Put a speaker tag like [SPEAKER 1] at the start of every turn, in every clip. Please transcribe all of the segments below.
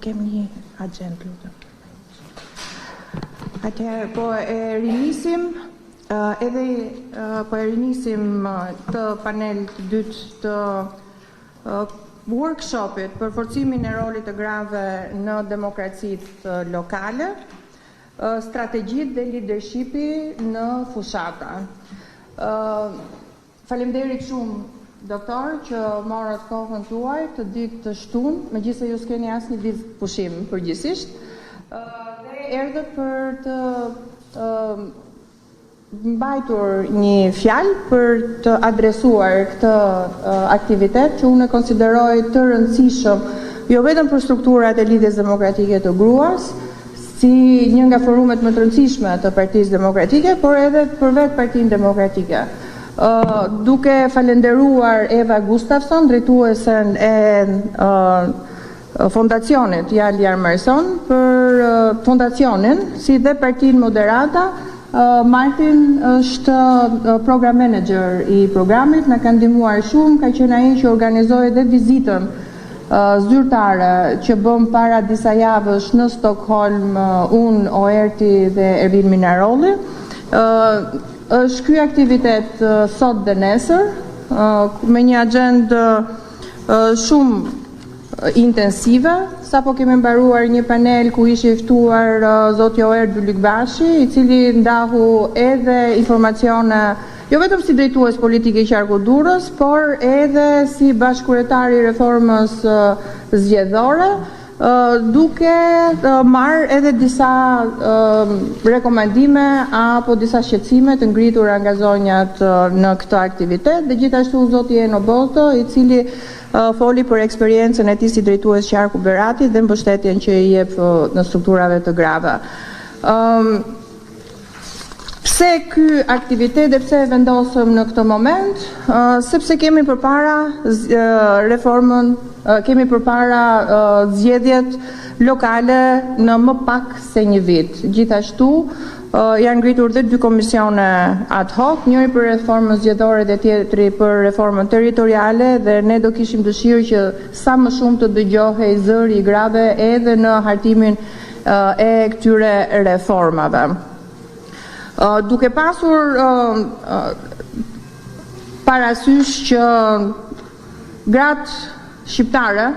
[SPEAKER 1] Të kem një axhendë, lutem. Atëherë po e rinisim edhe po e rinisim këtë panel të dytë të workshopit për forcimin e rolit të grave në demokracitë lokale, strategjitë dhe leadershipi në fushata. Faleminderit shumë doktor që morët kohën tuaj këtë ditë të shtunë, megjithëse ju s'keni asnjë ditë pushim përgjithsisht, dhe erdhët për të mbajtur një fjalë për të adresuar këtë aktivitet që unë e konsideroj të rëndësishëm jo vetëm për strukturat e Lidhjes Demokratike të Gruas, si një nga forumet më të rëndësishme të Partisë Demokratike, por edhe për vetë Partinë Demokratike. Duke falenderuar Eva Gustafsson, drejtuesen e Fondacionit Jarl Hjalmarson për fondacionin, si dhe Partinë Moderata. Martin është program manager i programit, na ka ndihmuar shumë, ka qenë ai që organizoi dhe vizitën zyrtare që bëm para disa javësh në Stockholm, unë, Oerti dhe Ervin Minarolli. Është ky aktivitet sot dhe nesër, me një axhendë shumë intensive. Sapo kemi mbaruar një panel ku ishte i ftuar zoti Oerd Bylykbashi, i cili ndahu edhe informacione jo vetëm si drejtues politik i qarkut Durrës, por edhe si bashkëkryetar i reformës zgjedhore, duke marrë edhe disa rekomandime apo disa shqetësime të ngritura nga zonjat në këtë aktivitet dhe gjithashtu zoti Eno Bozdo, i cili foli për eksperiencën e tij si drejtues qarku Beratit dhe mbështetjen që i jep në strukturave të grave. Pse ky aktivitet dhe pse e vendosëm në këtë moment? Sepse kemi përpara reformën, kemi përpara zgjedhjet lokale në më pak se një vit. Gjithashtu, janë ngritur dhe dy komisione ad hoc, njëri për reformën zgjedhore dhe tjetri për reformën territoriale dhe ne do kishim dëshirë që sa më shumë të dëgjohej zëri i grave edhe në hartimin e këtyre reformave. Duke pasur parasysh që gratë shqiptare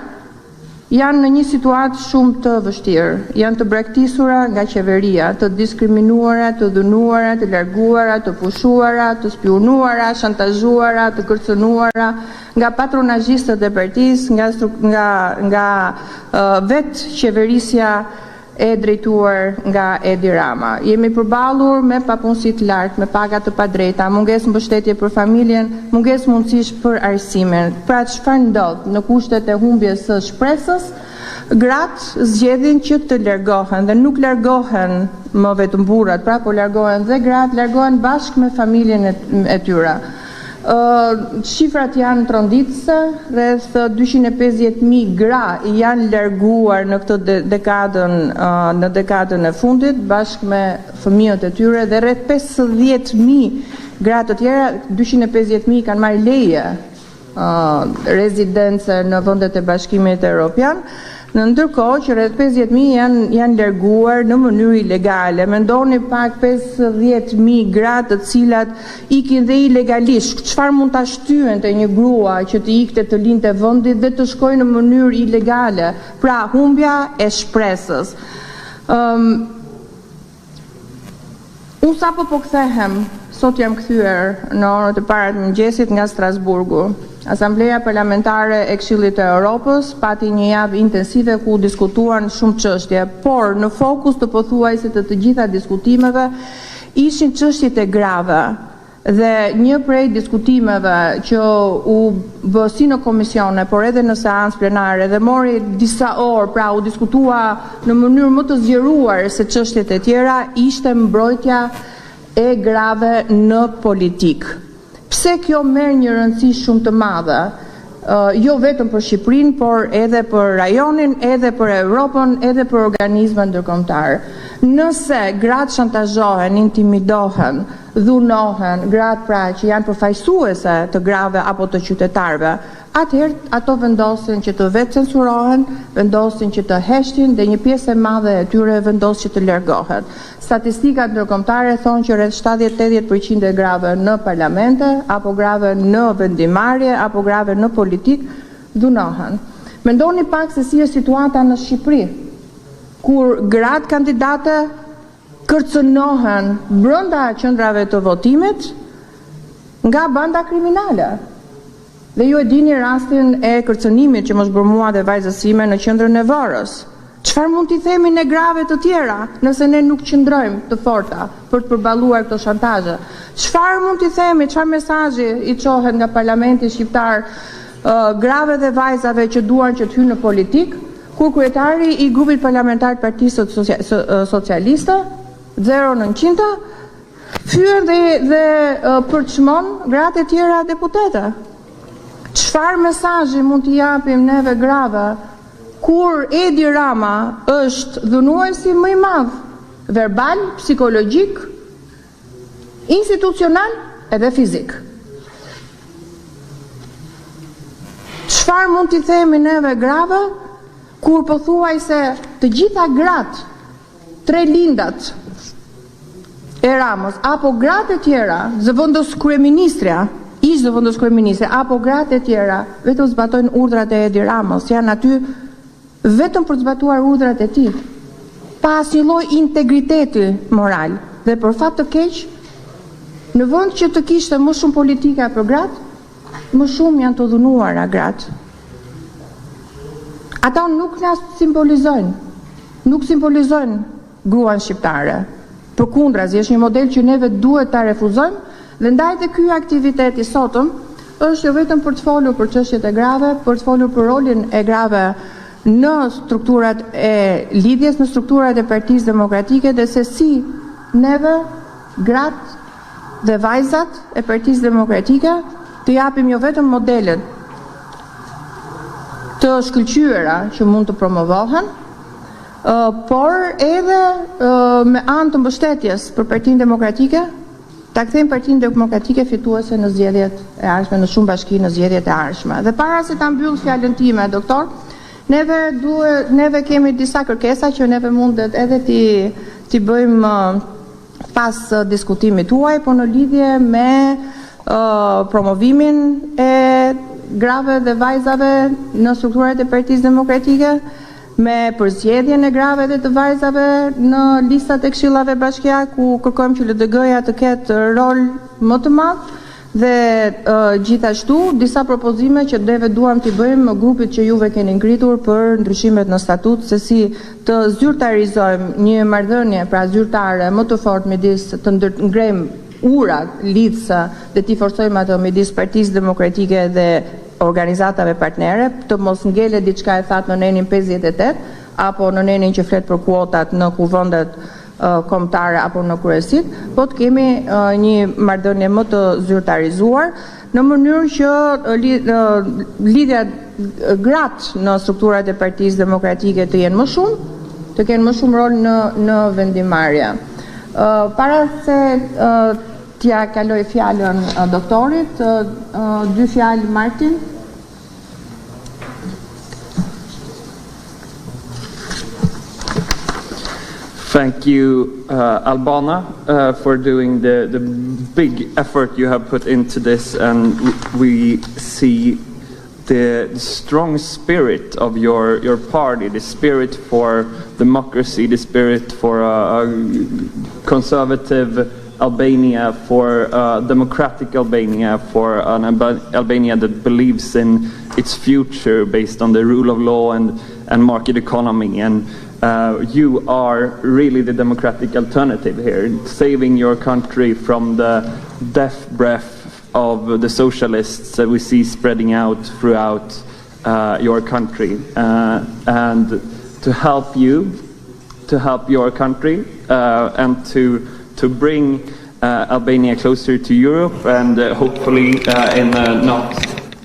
[SPEAKER 1] janë në një situatë shumë të vështirë, janë të braktisura nga qeveria, të diskriminuara, të dhunuara, të larguara, të pushuara, të spiunuara, shantazhuara, të kërcënuara nga patronazhistët e partisë, nga nga nga vetë qeverisja e drejtuar nga Edi Rama. Jemi përballur me papunësi të lartë, me paga të padrejta, mungesë mbështetje për familjen, mungesë mundësish për arsimin. Pra çfarë ndodh në kushtet e humbjes së shpresës? Gratë zgjedhin që të largohen dhe nuk largohen më vetëm burrat, pra po largohen dhe gratë, largohen bashkë me familjen e tyre. Shifrat janë tronditëse, rreth 250.000 gra janë larguar në këtë dekadën në dekadën e fundit bashkë me fëmijët e tyre dhe rreth 50.000 gra të tjera, 250.000 kanë marrë leje rezidence në vendet e Bashkimit Evropian, në ndërkohë që rreth 50.000 janë janë larguar në mënyrë ilegale. Mendoni pak 50.000 gra të cilat ikin dhe ilegalisht. Çfarë mund ta shtyente një grua që të ikte të linte vendin dhe të shkojë në mënyrë ilegale? Pra, humbja e shpresës. Unë sapo po kthehem, sot jam kthyer në orët e para të mëngjesit nga Strasburgu. Asambleja Parlamentare e Këshillit të Europës pati një javë intensive ku u diskutuan shumë çështje, por në fokus të pothuajse të të gjitha diskutimeve ishin çështjet e grave. Dhe një prej diskutimeve që u bë si në komisione, por edhe në seancë plenare dhe mori disa orë, pra u diskutua në mënyrë më të zgjeruar se çështjet e tjera, ishte mbrojtja e grave në politikë. Pse kjo merr një rëndësi shumë të madhe? Jo vetëm për Shqipërinë, por edhe për rajonin, edhe për Evropën, edhe për organizmat ndërkombëtar. Nëse gratë shantazhohen, intimidohen, dhunohen, gratë pra që janë përfaqësuese të grave apo të qytetarëve, atëherë ato vendosin që të vetëcensurohen, vendosin që të heshtin dhe një pjesë e madhe e tyre vendos që të largohet. Statistikat ndërkombëtare thonë që rreth 70-80% e grave në parlamente apo grave në vendimmarrje apo grave në politikë dhunohen. Mendoni pak se si është situata në Shqipëri, kur gratë kandidate kërcënohen brenda qendrave të votimit nga banda kriminale. Dhe ju e dini rastin e kërcënimit që më është bërë mua dhe vajzës sime në qendrën e Vorës. Çfarë mund t'i themi ne grave të tjera nëse ne nuk qëndrojmë të forta për të përballuar këto shantazhe? Çfarë mund t'i themi, çfarë mesazhi i çohet nga parlamenti shqiptar grave dhe vajzave që duan që të hyjnë në politikë, kur kryetari i grupit parlamentar të Partisë Socialiste, 0900, fyen dhe, dhe përçmon gratë e tjera deputete. Çfarë mesazhi mund t'i japim neve grave kur Edi Rama është dhunuesi më i madh verbal, psikologjik, institucional edhe fizik. Çfarë mund t'i themi neve grave kur pothuajse të gjitha gratë tre lindat e Ramës apo gratë e tjera, zëvendës kryeministrja, ish zëvendës kryeministrja apo gratë e tjera vetëm zbatojnë urdhrat e Edi Ramës, janë aty vetëm për të zbatuar urdhrat e tij, pa asnjë lloj integriteti moral. Dhe për fat të keq, në vend që të kishte më shumë politika për gratë, më shumë janë të dhunuara gratë. Ata nuk na simbolizojnë, nuk simbolizojnë gruan shqiptare. Përkundrazi, është një model që neve duhet ta refuzojmë dhe ndaj dhe ky aktivitet i sotëm është jo vetëm për të folur për çështjet e grave, për të folur për rolin e grave në strukturat e lidhjes, në strukturat e Partisë Demokratike dhe se si neve gratë dhe vajzat e Partisë Demokratike të japim jo vetëm modelet të shkëlqyera që mund të promovohen, por edhe me anë të mbështetjes për Partinë Demokratike, ta kthejmë Partinë Demokratike fituese në zgjedhjet e ardhshme, në shumë bashki në zgjedhjet e ardhshme. Dhe para se ta mbyll fjalën time, doktor, neve duhet neve kemi disa kërkesa që neve mundet edhe t'i t'i bëjmë pas diskutimit tuaj, por në lidhje me promovimin e grave dhe vajzave në strukturat e Partisë Demokratike, me përzgjedhjen e grave dhe të vajzave në listat e këshillave bashkiak, ku kërkojmë që LDG-ja të ketë rol më të madh dhe gjithashtu disa propozime që neve duam t'i bëjmë grupit që juve keni ngritur për ndryshimet në statut, se si të zyrtarizojmë një marrëdhënie pra zyrtare më të fortë midis të ngrejmë urat lidhëse dhe t'i forcojmë ato midis Partisë Demokratike dhe organizatave partnere, të mos ngelet diçka e thatë në nenin 58 apo në nenin që flet për kuotat në kuvendet kombëtare apo në kryesit, po të kemi një marrëdhënie më të zyrtarizuar në mënyrë që lidhja gratë në strukturat e Partisë Demokratike të jenë më shumë, të kenë më shumë rol në në vendimmarrje. Para se t'ia kaloj fjalën doktorit, dy fjalë Martin.
[SPEAKER 2] Thank you, Albana, for doing the, the big effort you have put into this, and we see the strong spirit of your, your party, the spirit for democracy, the spirit for a, a conservative Albania, for a democratic Albania, for an Albania that believes in its future based on the rule of law and, and market economy. And you are really the democratic alternative here, saving your country from the death breath of the socialists that we see spreading out throughout your country. And to help you, to help your country, and to, to bring Albania closer to Europe and hopefully in a not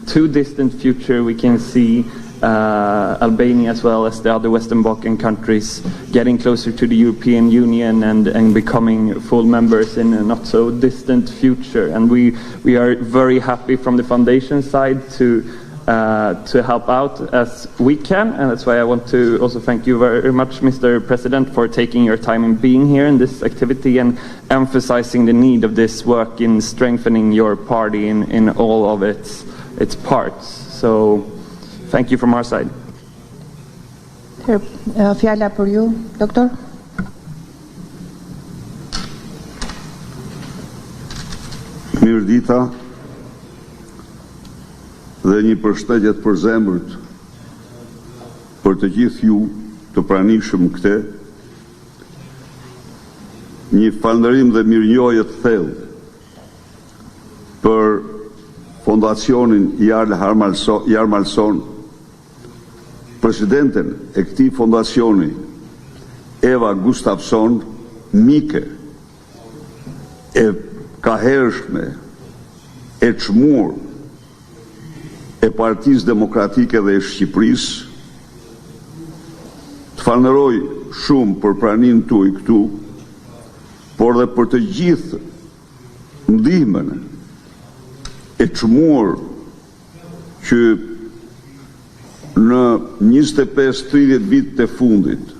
[SPEAKER 2] too distant future we can see. uh, Albania as well as the other Western Balkan countries getting closer to the European Union and, and becoming full members in a not so distant future. And we, we are very happy from the foundation side to uh, to help out as we can. And that's why I want to also thank you very much, Mr. President, for taking your time and being here in this activity and emphasizing the need of this work in strengthening your party in, in all of its, its parts. So thank you from our side.
[SPEAKER 1] Fjala për ju, doktor.
[SPEAKER 3] Mirëdita dhe një përshëndetje të përzemërt për të gjithë ju të pranishëm këtu, një falënderim dhe mirënjohje të thellë për Fondacionin Jarl Hjalmarson, presidenten e këtij fondacioni Eva Gustafsson, mike e kahershme e çmuar e Partisë Demokratike dhe e Shqipërisë, të falënderoj shumë për praninë tuaj këtu, por dhe për të gjithë ndihmën e çmuar që në 25-30 vitet e fundit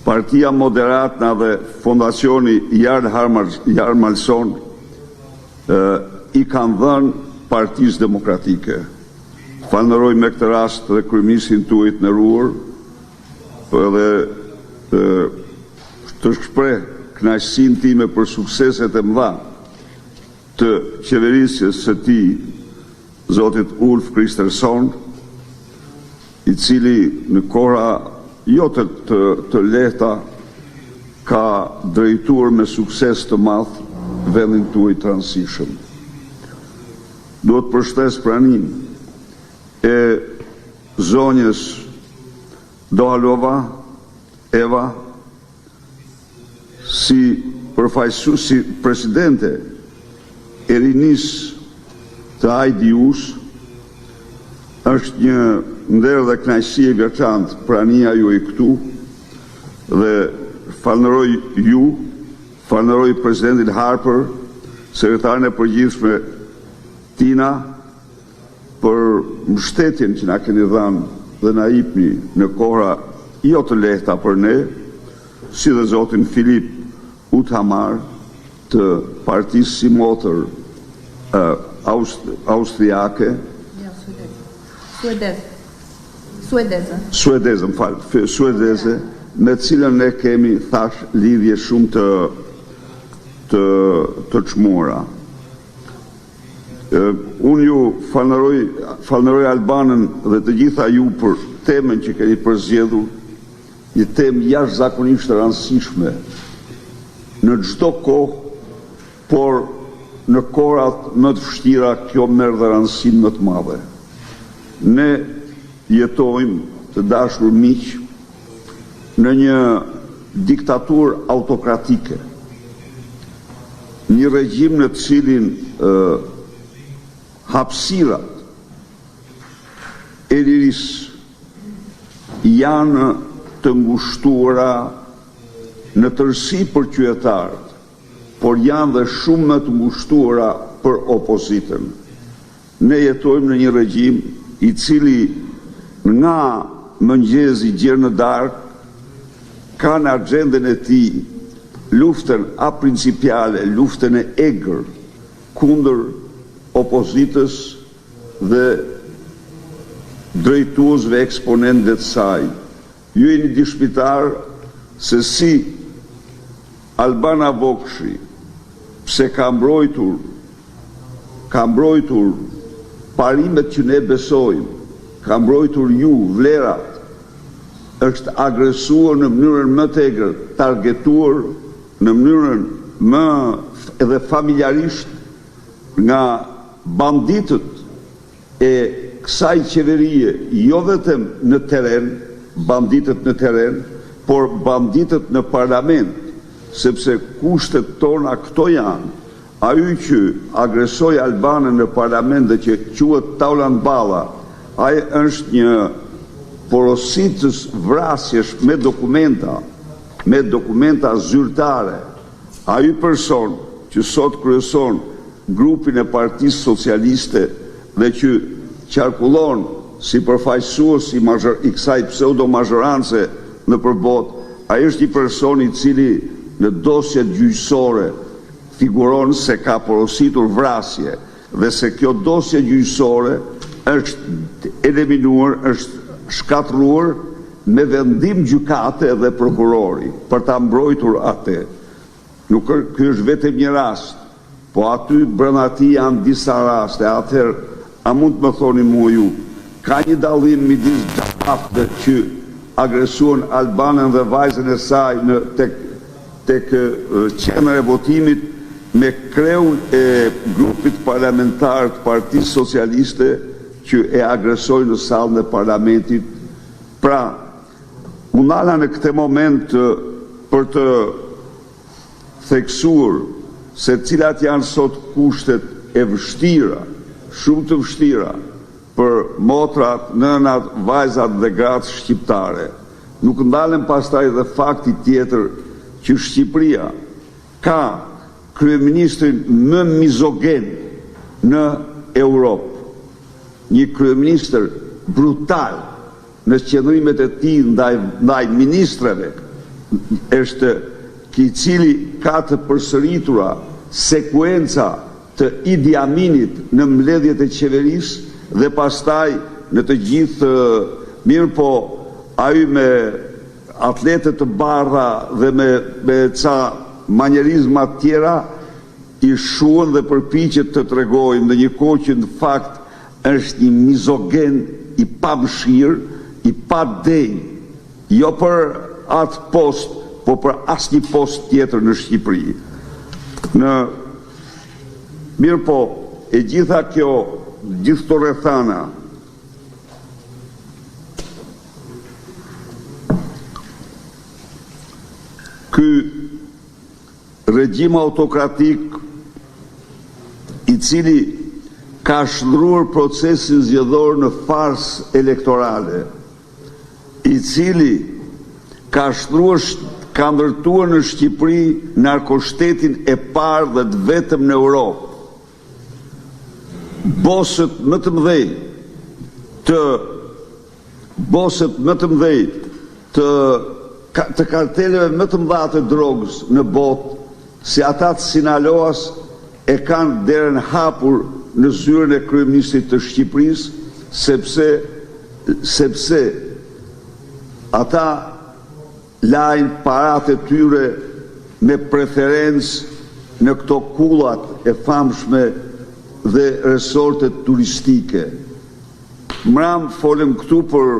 [SPEAKER 3] Partia Moderatna dhe Fondacioni Jarl Hjalmarson i kanë dhënë Partisë Demokratike. Falënderoj me këtë rast dhe kryeministrin tuaj të nderuar, po edhe të, të shpreh kënaqësinë time për sukseset e mëdha të qeverisjes së tij, zotit Ulf Kristersson, i cili në kohëra jo të, të, të lehta ka drejtuar me sukses të madh vendin tuaj të rëndësishëm. Duhet përshëndes praninë e zonjës Dohalova, Eva, si përfaqësues si presidente e rinisë të IDU-s, është një nder dhe kënaqësi e veçantë prania juaj këtu dhe falënderoj ju, falënderoj presidentin Harper, sekretarin e përgjithshme Tina për mbështetjen që na keni dhënë dhe na jepni në kohëra jo të lehta për ne, si dhe zotin Filip Uthmeier të partisë simotër aust austriake.
[SPEAKER 1] Jo, suedez. Suedeze.
[SPEAKER 3] Suedeze, më fal, suedeze, me cilën ne kemi thash lidhje shumë të të të çmuara. Unë ju falënderoj falënderoj Albanën dhe të gjitha ju për temën që keni përzgjedhur, një temë jashtëzakonisht e rëndësishme në çdo kohë, por në kohërat më të vështira kjo merr dhe rëndësinë më të madhe. Ne jetojmë, të dashur miq, në një diktaturë autokratike, një regjim në të cilin hapësirat e lirisë janë të ngushtuara në tërësi për qytetarët, por janë dhe shumë më të ngushtuara për opozitën. Ne jetojmë në një regjim i cili nga mëngjesi gjer në darkë ka në agjendën e tij luftën aprincipiale, luftën e egër kundër opozitës dhe drejtuesve eksponentëve të saj. Ju jeni dëshmitar se si Albana Vokshi pse ka mbrojtur ka mbrojtur parimet që ne besojmë, ka mbrojtur ju vlerat, është agresuar në mënyrën më të egër, targetuar në mënyrën më edhe familjarisht nga banditët e kësaj qeverie, jo vetëm në terren, banditët në terren, por banditët në parlament, sepse kushtet tona këto janë. Ai që agresoi Albanën në parlament dhe që quhet Taulant Balla. Ai është një porositës vrasjesh me dokumenta, me dokumenta zyrtare. Ai person që sot kryeson grupin e Partisë Socialiste dhe që qarkullon si përfaqësues i i kësaj pseudo-mazhorance nëpër botë, ai është një person i cili në dosjet gjyqësore figuron se ka porositur vrasje dhe se kjo dosje gjyqësore është eliminuar, është shkatërruar me vendim gjykate dhe prokurori për ta mbrojtur atë. Nuk ky është vetëm një rast, po aty brenda tij janë disa raste. Atëherë, a mund të më thoni mua ju, ka një dallim midis xhabaftëve që agresuan Albanën dhe vajzën e saj në tek tek qendra e votimit me kreun e grupit parlamentar të Partisë Socialiste që e agresoi në sallën e parlamentit? Pra, u ndala në këtë moment për të theksuar se cilat janë sot kushtet e vështira, shumë të vështira për motrat, nënat, vajzat dhe gratë shqiptare. Nuk ndalem pastaj dhe fakti tjetër që Shqipëria ka kryeministrin më mizogen në Europë. Një kryeministër brutal në qëndrimet e tij ndaj ndaj ministreve është i cili ka të përsëritura sekuenca të Idi Aminit në mbledhjet e qeverisë dhe pastaj në të gjithë mirëpo ai me atlete të bardha dhe me me ca manjerizma të tjera i shuan dhe përpiqet të tregojë në një kohë që në fakt është një mizogen i pamëshirë, i padenjë, jo për atë post, po për asnjë post tjetër në Shqipëri. Në mirëpo, e gjitha kjo, gjithë këto rrethana, ky Regjim autokratik i cili ka shndërruar procesin zgjedhor në farsë elektorale, i cili ka shndërruar ka ndërtuar në Shqipëri narkoshtetin e parë dhe të vetëm në Europë. Bosët më të mëdhenj të Bosët më të mëdhenj të të karteleve më të mëdha të drogës në botë, si ata të Sinaloas, e kanë derën hapur në zyrën e kryeministrit të Shqipërisë, sepse sepse ata lajnë paratë e tyre me preferencë në këto kullat e famshme dhe resortet turistike. Mram folëm këtu për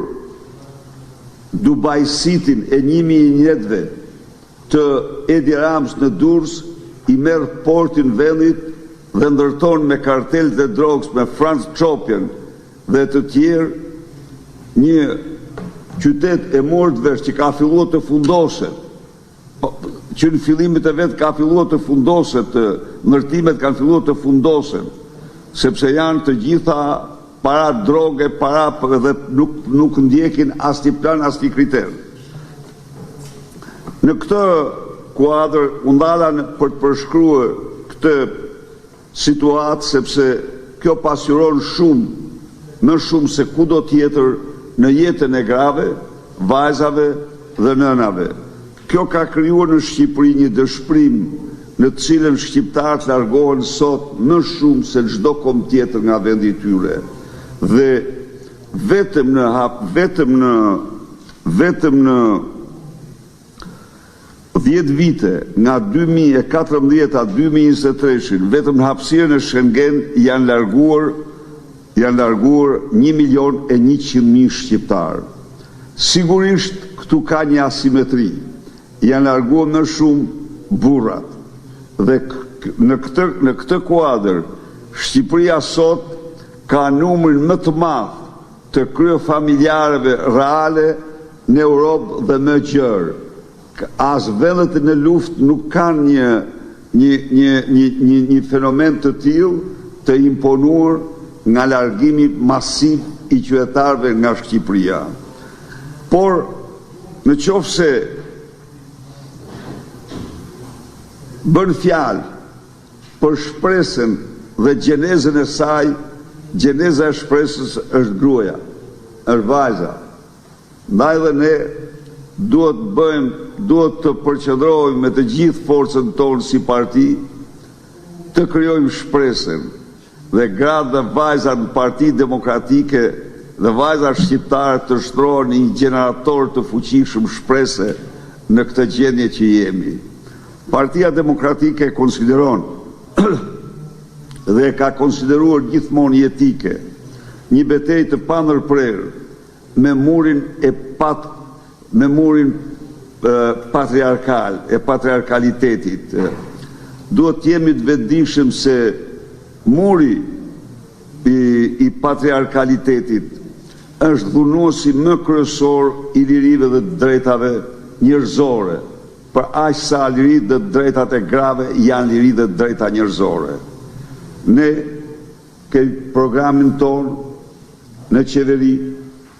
[SPEAKER 3] Dubai City-n e 1001 netëve të Edi Ramës në Durrës, i merr portin vendit dhe ndërton me kartelet e drogës me Franc Çopjen dhe të tjerë një qytet e morët vesh që ka filluar të fundoset që në fillimet e vet ka filluar të fundoset, ndërtimet kanë filluar të fundosen, sepse janë të gjitha para droge, para dhe nuk nuk ndjekin asnjë plan, asnjë kriter. Në këtë kuadër u ndala për të përshkruar këtë situatë sepse kjo pasqyron shumë, më shumë se kudo tjetër në jetën e grave, vajzave dhe nënave. Kjo ka krijuar në Shqipëri një dëshpërim në të cilën shqiptarët largohen sot më shumë se çdo komb tjetër nga vendi i tyre. Dhe vetëm në hap vetëm në vetëm në 10 vite, nga 2014 a 2023-shin, vetëm në hapësirën e Schengen janë larguar janë larguar 1 milion e 100 mijë shqiptarë. Sigurisht këtu ka një asimetri. Janë larguar më shumë burrat. Dhe në këtë në këtë kuadër Shqipëria sot ka numrin më të madh të kryefamiljarëve reale në Europë dhe më gjerë. As vendet në luftë nuk kanë një një një një një një fenomen të tillë të imponuar nga largimi masiv. i qytetarëve nga Shqipëria. Por, në qoftë se bën fjalë për shpresën dhe gjenezën e saj, gjeneza e shpresës është gruaja, është vajza. Ndaj dhe ne duhet të bëjmë, duhet të përqendrohemi me të gjithë forcën tonë si parti, të krijojmë shpresën dhe gratë dhe vajzat në Partinë Demokratike dhe vajzat shqiptare të shndërrohen në një gjenerator të fuqishëm shprese në këtë gjendje që jemi. Partia Demokratike konsideron dhe e ka konsideruar gjithmonë jetike një betejë të pandërprerë me murin e pat me murin patriarkal e patriarkalitetit. Duhet të jemi të vetëdijshëm se muri i, i patriarkalitetit është dhunuesi më kryesor i lirive dhe të drejtave njerëzore, për aq sa liritë dhe të drejtat e grave janë liri dhe të drejta njerëzore. Ne kemi programin tonë në qeveri,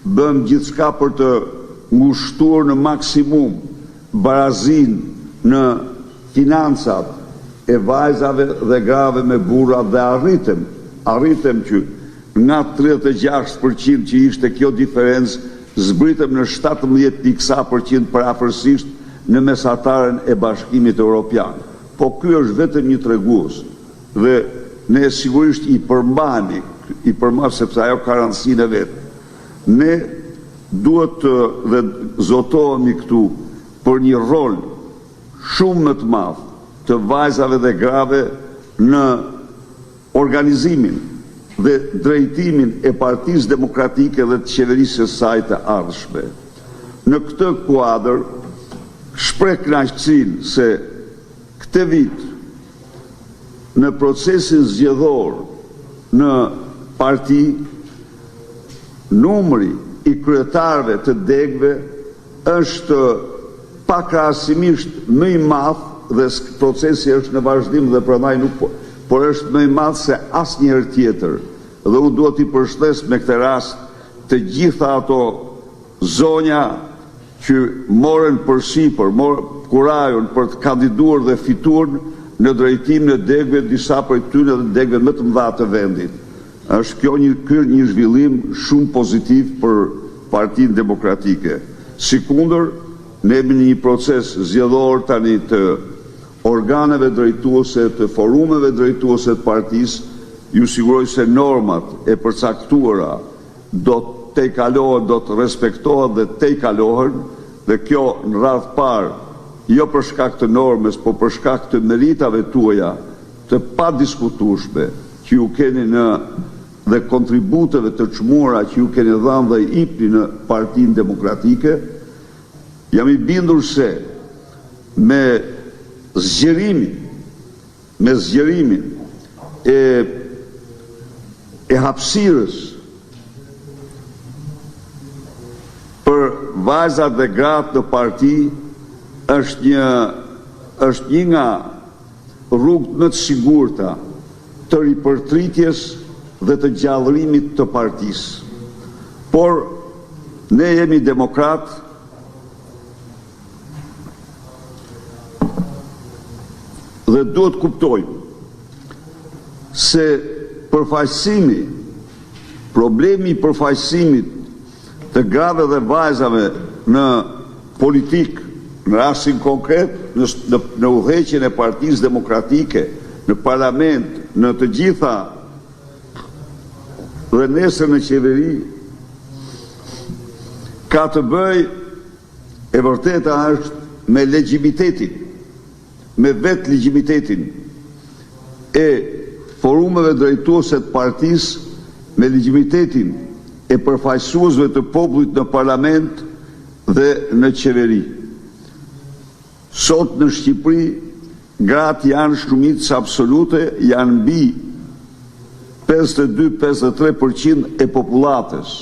[SPEAKER 3] bëmë gjithçka për të ngushtuar në maksimum barazinë në financat e vajzave dhe grave me burra dhe arritëm, arritëm që nga 36% që ishte kjo diferencë, zbritëm në 17 pikë sa përqind përafërsisht në mesataren e Bashkimit Evropian. Po ky është vetëm një tregues dhe ne sigurisht i përmbahemi, i përmbahemi sepse ajo ka rëndësinë e vet. Ne duhet të dhe zotohemi këtu për një rol shumë më të madh të vajzave dhe grave në organizimin dhe drejtimin e Partisë Demokratike dhe të qeverisë së saj të ardhshme. Në këtë kuadër, shpreh kënaqësinë se këtë vit në procesin zgjedhor në parti numri i kryetarëve të degëve është pakrahasimisht më i madh dhe procesi është në vazhdim dhe prandaj nuk po, por është më i madh se asnjëherë tjetër. Dhe unë dua t'i përshëndes me këtë rast të gjitha ato zonja që morën përsipër, morën kurajon për të kandiduar dhe fituar në drejtimin e degëve, disa prej tyre dhe degëve më të mëdha të vendit. Është kjo një ky një zhvillim shumë pozitiv për Partinë Demokratike. Sikundër ne jemi në një proces zgjedhor tani të organeve drejtuese, të forumeve drejtuese të partisë, ju siguroj se normat e përcaktuara do të tejkalohen, do të respektohen dhe tejkalohen dhe kjo në radhë parë jo për shkak të normës, po për shkak të meritave tuaja të padiskutueshme që ju keni në dhe kontributeve të çmuara që ju keni dhënë dhe ipni në Partinë Demokratike, jam i bindur se me zgjerimin, me zgjerimin e e hapësirës për vajzat dhe gratë në parti është një është një nga rrugët më të sigurta të ripërtritjes dhe të gjallërimit të partisë. Por ne jemi demokratë dhe duhet të kuptojmë se përfaqësimi, problemi i përfaqësimit të grave dhe vajzave në politikë, në rastin konkret, në, në, në udhëheqjen e Partisë Demokratike, në parlament, në të gjitha dhe nesër në qeveri, ka të bëjë e vërteta është me legjimitetin, me vetë legjimitetin e forumeve drejtuese të partisë, me legjimitetin e përfaqësuesve të popullit në parlament dhe në qeveri. Sot në Shqipëri gratë janë shumicë absolute, janë mbi 52-53% e popullatës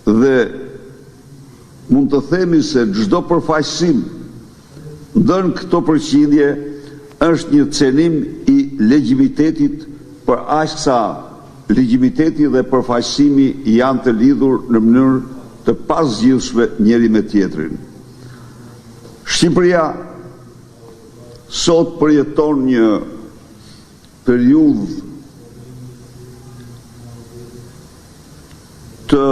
[SPEAKER 3] dhe mund të themi se çdo përfaqësim ndër këto përqindje është një cenim i legjimitetit për aq sa. legjimiteti dhe përfaqësimi janë të lidhur në mënyrë të pazgjidhshme njëri me tjetrin. Shqipëria sot përjeton një periudhë të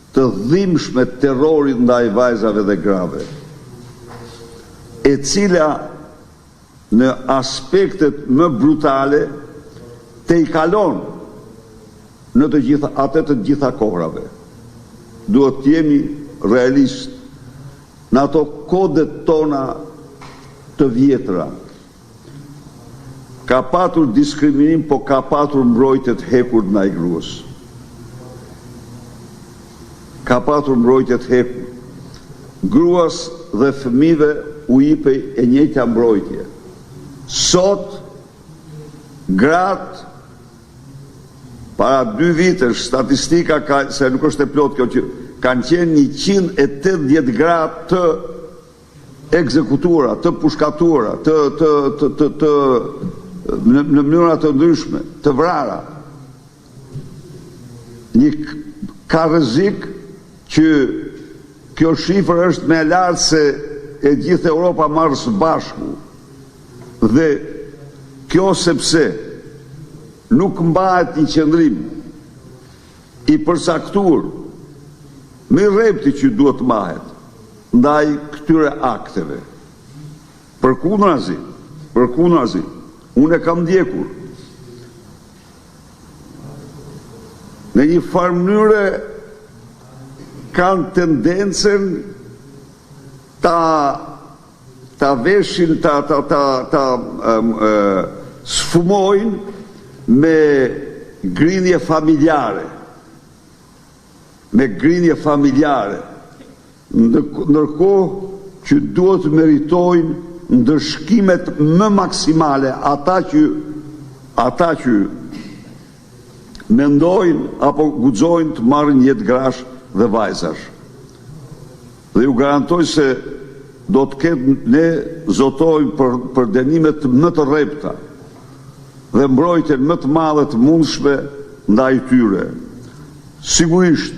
[SPEAKER 3] të dhimbshme terrorit ndaj vajzave dhe grave, e cila në aspektet më brutale tejkalon në të gjitha atë të gjitha kohrave. Duhet të jemi realistë në ato kodet tona të vjetra. Ka patur diskriminim, po ka patur mbrojtje të hekurt ndaj gruas. Ka patur mbrojtje të hekurt. Gruas dhe fëmijëve u jipej e njëjta mbrojtje. Sot gratë para dy vitesh statistika ka se nuk është e plotë kjo që kanë qenë 180 gra të ekzekutuara, të pushkatuara, të të të të, të në, në mënyra të ndryshme, të vrara. Një ka rrezik që kjo shifër është më e lartë se e gjithë Europa marrë së bashku. Dhe kjo sepse nuk mbahet një qëndrim i përcaktuar më i rrepti që duhet të mbahet ndaj këtyre akteve. Përkundrazi, përkundrazi, unë e kam ndjekur në një farë mënyre kanë tendencën ta ta veshin, ta ta ta ta sfumojnë me grindje familjare, me grindje familjare, ndërkohë që duhet të meritojnë ndëshkimet më maksimale ata që ata që mendojnë apo guxojnë të marrin jetë grash dhe vajzash. Dhe ju garantoj se do të ketë ne zotojmë për, për dënimet më të rrepta dhe mbrojtjen më të madhe të mundshme ndaj tyre. Sigurisht,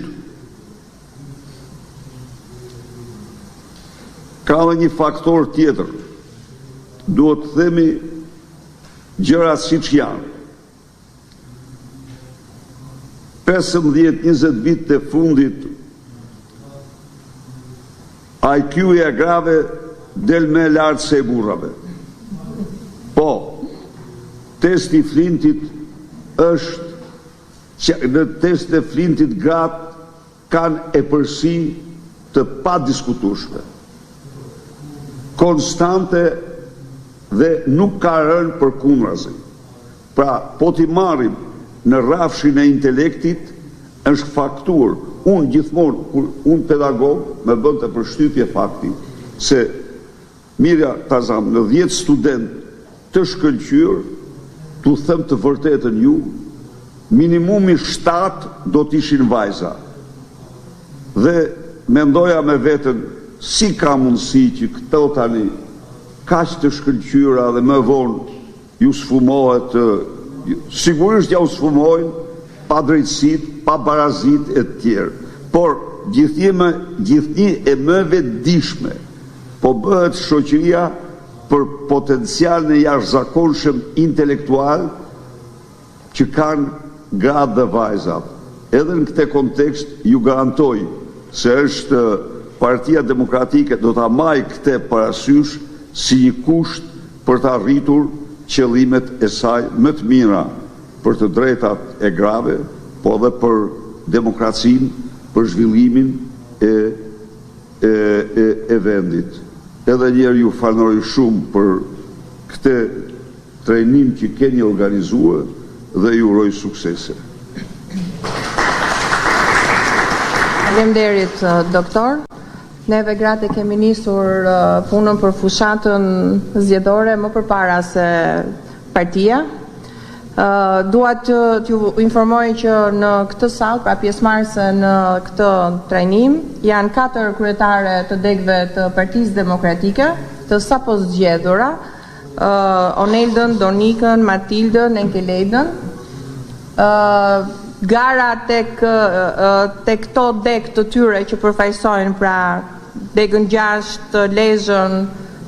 [SPEAKER 3] ka dhe një faktor tjetër. Duhet të themi gjërat siç janë. 15, 20 vite të fundit IQ-ja e grave del më e lartë se e burrave. Po, testi i Flintit është që në testin e Flintit gratë kanë epërsi të padiskutueshme, konstante dhe nuk ka rënë përkundrazi. Pra, po t'i marrim në rrafshin e intelektit, është faktuar. Unë gjithmonë, kur unë pedagog, më bënte përshtypje fakti se Mirja ta zam në 10 student të shkëlqyer, t'u them të vërtetën ju, minimumi 7 do të ishin vajza. Dhe mendoja me veten si ka mundësi që këto tani kaq të shkëlqyera dhe më vonë ju sfumohet, sigurisht ja u sfumojnë padrejtësitë, pabarazitë e të tjerë. Por gjithnjë më gjithnjë e më vetëdijshme po bëhet shoqëria për potencialin e jashtëzakonshëm intelektual që kanë gratë dhe vajzat. Edhe në këtë kontekst ju garantoj se është Partia Demokratike do ta mbajë këtë parasysh si një kusht për të arritur qëllimet e saj më të mira për të drejtat e grave, po edhe për demokracinë, për zhvillimin e e e, e vendit. Edhe një herë ju falenderoj shumë për këtë trajnim që keni organizuar dhe ju uroj suksese.
[SPEAKER 1] Faleminderit, doktor. Neve gratë e kemi nisur punën për fushatën zgjedhore më përpara se partia. Dua të t'ju informoj që në këtë sallë, pra pjesëmarrëse në këtë trajnim, janë katër kryetare të degëve të Partisë Demokratike, të sapo zgjedhura, Oneldën, Donikën, Matildën, Enkelejdën. Gara tek tek këto degë të tyre që përfaqësojnë pra degën 6, Lezhën,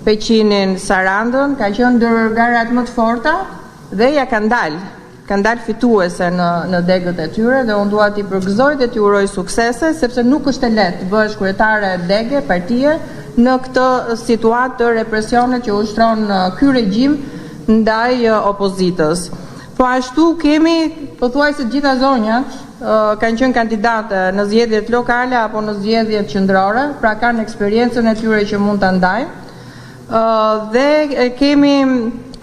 [SPEAKER 1] Peqinin, Sarandën, ka qenë ndër garat më të forta dhe ia kanë dalë. Kanë dalë fituese në në degët e tyre dhe unë dua t'i përgëzoj dhe t'i uroj suksese sepse nuk është e lehtë të bëhesh kryetare dege, partie në këtë situatë të represionit që ushtron ky regjim ndaj opozitës. Po ashtu kemi pothuajse të gjitha zonjat kanë qenë kandidate në zgjedhjet lokale apo në zgjedhjet qendrore, pra kanë eksperiencën e tyre që mund ta ndajnë. Dhe kemi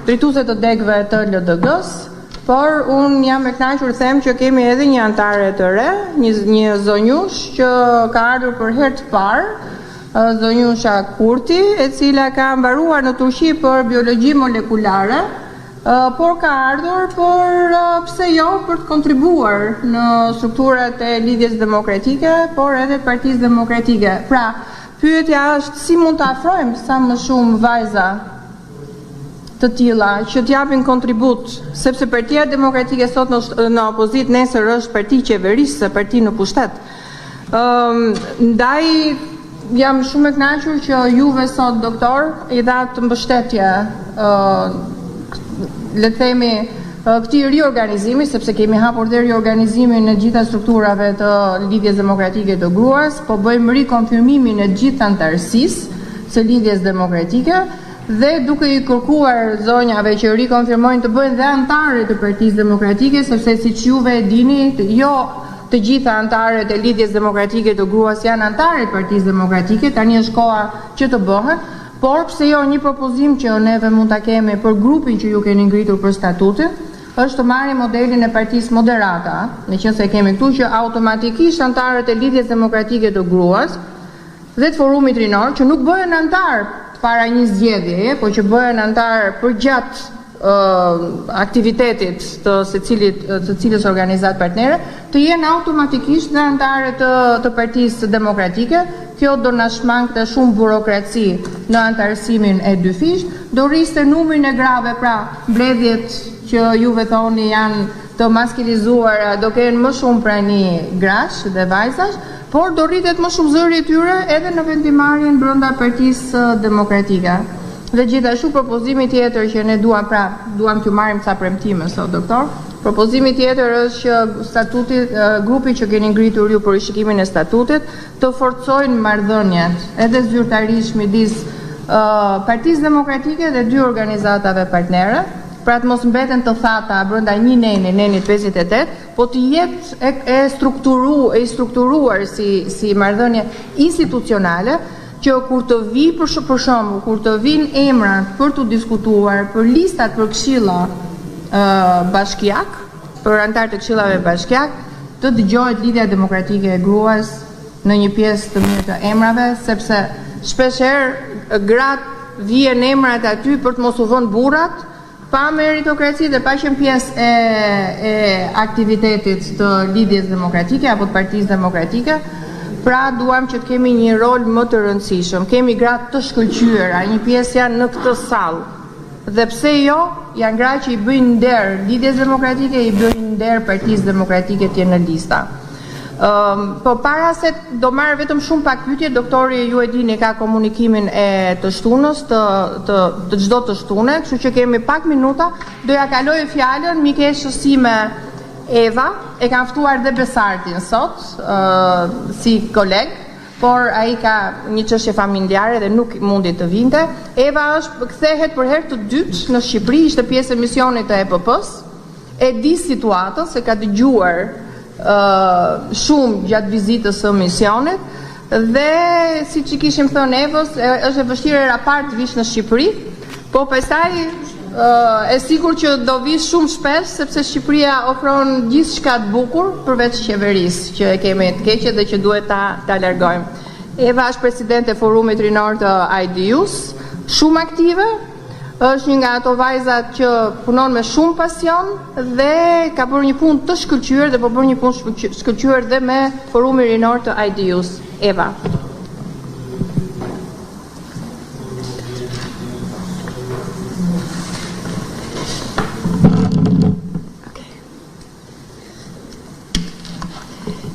[SPEAKER 1] drejtuese të degëve të LDG-së, por unë jam e kënaqur të them që kemi edhe një anëtare të re, një një zonjushë që ka ardhur për herë të parë, zonjusha Kurti, e cila ka mbaruar në Turqi për biologji molekulare, por ka ardhur për pse jo për të kontribuar në strukturat e Lidhjes Demokratike, por edhe të Partisë Demokratike. Pra, pyetja është si mund të afrojmë sa më shumë vajza të tilla që të japin kontribut, sepse Partia Demokratike sot në, në opozitë, nesër është parti qeverisëse, parti në pushtet. Ëm, ndaj jam shumë e kënaqur që juve sot doktor i dhatë mbështetje ë le të themi këtij riorganizimi, sepse kemi hapur dhe riorganizimin e gjitha strukturave të Lidhjes Demokratike të Gruas, po bëjmë rikonfirmimin e gjithë anëtarësisë së Lidhjes Demokratike dhe duke i kërkuar zonjave që rikonfirmojnë të bëhen dhe anëtare të Partisë Demokratike, sepse siç juve e dini, jo të gjitha anëtaret e Lidhjes Demokratike të Gruas janë anëtare të Partisë Demokratike, tani është koha që të bëhen, por pse jo një propozim që neve mund ta kemi për grupin që ju keni ngritur për statutin, është të marrim modelin e Partisë Moderata, meqenëse e kemi këtu që automatikisht anëtarët e Lidhjes Demokratike të Gruas dhe të Forumit Rinor që nuk bëhen anëtar para një zgjedhjeje, por që bëhen anëtar përgjatë aktivitetit të secilit të cilës organizatë partnere, të jenë automatikisht dhe anëtare të të Partisë Demokratike. Kjo do na shmangte shumë burokraci në anëtarësimin e dyfishtë, do rriste numrin e grave, pra mbledhjet që juve thoni janë të maskilizuara, do kenë më shumë prani grash dhe vajzash, por do rritet më shumë zëri i tyre edhe në vendimmarrjen brenda Partisë Demokratike. Dhe gjithashtu propozimi tjetër që ne duam, pra duam t'ju marrim ca premtime sot doktor. Propozimi tjetër është që statuti, grupi që keni ngritur ju për rishikimin e statutit, të forcojnë marrëdhëniet edhe zyrtarisht midis Partisë Demokratike dhe dy organizatave partnere, pra të mos mbeten të thata brenda një neni, nenit 58, po të jetë e, e strukturu, e strukturuar si si marrëdhënie institucionale, që kur të vijë për sh për shembull, kur të vijnë emrat për t'u diskutuar për listat për këshilla bashkiak, për anëtarë të këshillave bashkiak, të dëgjohet Lidhja Demokratike e Gruas në një pjesë të mirë të emrave, sepse shpeshherë gratë vihen emrat aty për të mos u vënë burrat, Pa meritokraci dhe pa qenë pjesë e e aktivitetit të Lidhjes Demokratike apo të Partisë Demokratike, pra duam që të kemi një rol më të rëndësishëm. Kemi gra të shkëlqyera, një pjesë janë në këtë sallë. Dhe pse jo, janë gra që i bëjnë nder Lidhjes Demokratike, i bëjnë nder Partisë Demokratike të jenë në lista. Po para se do marr vetëm shumë pak pyetje, doktori ju e dini ka komunikimin e të shtunës, të të të çdo të shtune, kështu që kemi pak minuta, do ja kaloj fjalën mikeshës sime Eva, e kam ftuar dhe Besartin sot, ë si koleg, por ai ka një çështje familjare dhe nuk mundi të vinte. Eva është kthehet për herë të dytë në Shqipëri, ishte pjesë e misionit të EPP-s. E di situatën, se ka dëgjuar shumë gjatë vizitës së misionit dhe siç i kishim thënë Evës, është e vështirë hera parë të vish në Shqipëri, po pastaj e sigurt që do vish shumë shpesh sepse Shqipëria ofron gjithçka të bukur përveç qeverisë që e kemi të keqe dhe që duhet ta ta largojmë. Eva është presidente e Forumit Rinor të IDU-s, shumë aktive, Është një nga ato vajzat që punon me shumë pasion dhe ka bërë një punë të shkëlqyer dhe po bën një punë të shkëlqyer dhe me Forumin Rinor të IDU-s. Eva.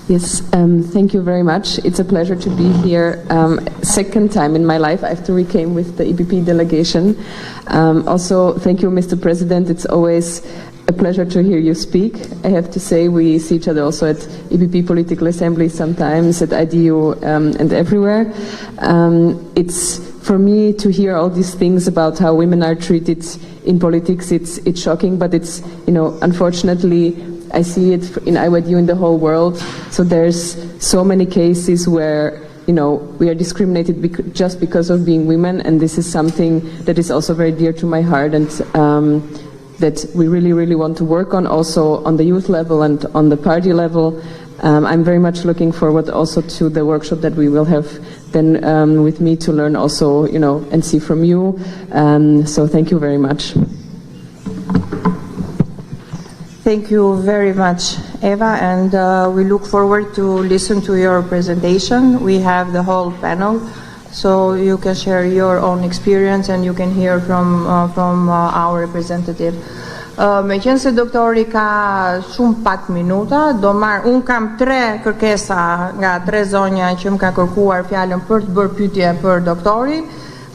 [SPEAKER 4] Yes, um, thank you very much. It's a pleasure to be here. Um, second time in my life after we came with the EPP delegation. Um, also, thank you, Mr. President. It's always a pleasure to hear you speak. I have to say, we see each other also at EPP Political Assembly sometimes, at IDU um, and everywhere. Um, it's for me to hear all these things about how women are treated in politics. It's it's shocking, but it's you know unfortunately I see it in IYDU in the whole world. So there's so many cases where you know we are discriminated bec- just because of being women, and this is something that is also very dear to my heart and. Um, that we really, really want to work on, also on the youth level and on the party level. Um, I'm very much looking forward also to the workshop that we will have then um, with me to learn also, you know, and see from you. Um, so thank you very much.
[SPEAKER 1] Thank you very much, Eva, and uh, we look forward to listen to your presentation. We have the whole panel, so you can share your own experience and you can hear from, uh, from uh, our representative. Uh, me qenë se doktori ka shumë pak minuta, do marr, unë kam tre kërkesa nga tre zonja që më ka kërkuar fjalën për të bërë pyetje për doktorin.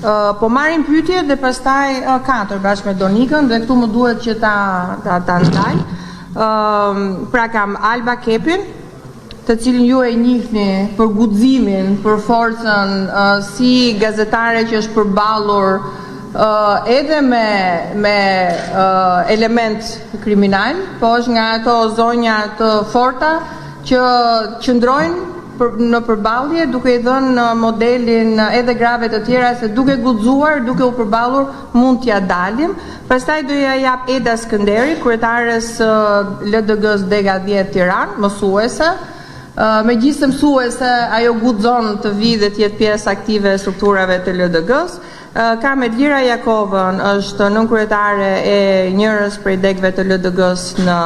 [SPEAKER 1] Uh, po marrim pyetje dhe pastaj uh, katër bashkë me Donikën dhe këtu më duhet që ta ta ta ndaj. Uh, pra kam Alba Kepin, të cilin ju e njihni për guximin, për forcën, uh, si gazetare që është përballur uh, edhe me me uh, element kriminal, po është nga ato zonja të forta që qëndrojnë për, në përballje duke i dhënë modelin edhe grave të tjera se duke guxuar, duke u përballur mund t'ja dalim. Pastaj do ja jap Eda Skënderit, kryetares LDG-s Dega 10 Tiranë, mësuese. Megjithëse mësuese, ajo guxon të vijë dhe të jetë pjesë aktive e strukturave të LDG-s. Kam Edlira Jakovën, është nënkryetare e njërës prej degëve të LDG-s në